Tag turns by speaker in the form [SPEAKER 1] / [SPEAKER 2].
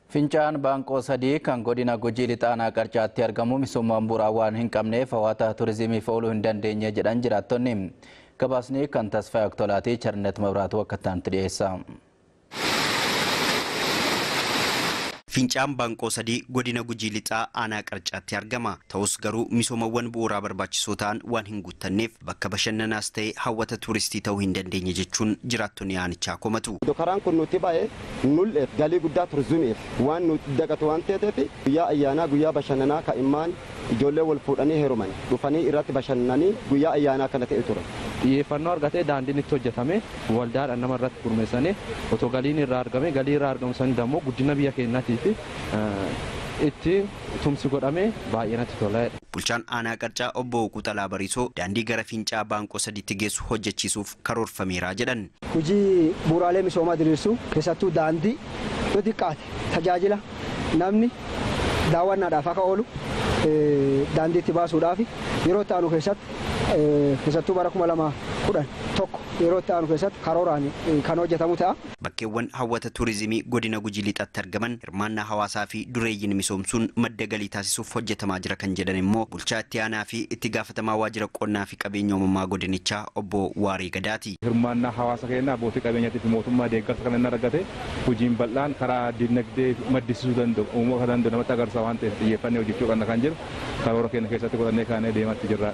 [SPEAKER 1] Fincaan Baanqoo 3 kan godina Gujii Lixaanaa Qarcaatti argamu misoomaan bu'uuraa waan hin qabneef hawwata turizimiif ooluu hin dandeenye jedhan jiraattonni. Gabaasni kan Tasfaayee Oktolaatii Charnet Mabraatu akka ta'anitti dhiyeessa.
[SPEAKER 2] Fincaan Baanqoo 3 godina Gujii Lixaa aanaa Qarcaatti argama. Ta'us garuu misoomawwan bu'uuraa barbaachisoo ta'an waan hin guuttanneef bakka bashannanaas ta'e hawwata tuuristii ta'uu hin dandeenye jechuun jiraattonni aanichaa komatu.
[SPEAKER 3] Karaan kun nuti ba'e nul'eef galii guddaa turizimiif waan nuti dagatu waan ta'eef guyyaa ayyaanaa guyyaa bashannanaa ka'immaan ijoollee wal fuudhanii heeruman dhufanii irratti bashannananii guyyaa ayyaanaa kana ta'e ture.
[SPEAKER 4] Xiyyeeffannoo argatee daandiin itti hojjetame waldaadhaan nama irratti gurmeessanii otoo galiin irraa argame galii irraa argamu san immoo guddina biyya keenyaatiif itti tumsi godhame baay'ee natti tola.
[SPEAKER 2] Bulchaan aanaa Qarcaa obbo Quxalaa Bariisoo daandii gara Fincaa Baanqoo 3tti geessu hojjechiisuuf karoorfameera jedhan.
[SPEAKER 5] Hojii bu'uuraalee misoomaa diriirsuu keessattuu daandii yoo xiqqaate tajaajila namni daawwannaadhaaf akka oolu daandii itti baasuudhaaf yeroo itti aanu keessatti keessattuu bara 2011 yeroo itti aanu keessatti karooraan kan hojjetamu ta'a.
[SPEAKER 2] Bakkeewwan hawwata turizimii godina Gujii Lixaatti argaman hirmaannaa hawaasaa fi dureeyyiin misoomsuun madda galii taasisuuf hojjetamaa jira kan jedhan immoo bulchaa itti aanaa fi itti gaafatamaa waajjira qonnaa fi qabeenya uumamaa godinichaa obbo Waarii Gadaati.
[SPEAKER 6] Hirmaannaa hawaasa keenyaa abbootii qabeenyaatii fi mootummaa deeggarsa kan inni argate hojiin bal'aan karaa dinagdee maddisiisuu danda'u uumuu akka danda'u namatti agarsiisa waan ta'eef xiyyeeffannee hojjechuu qabna kan jedhu karoora keenya keessatti godhannee kaanee deematti jirra.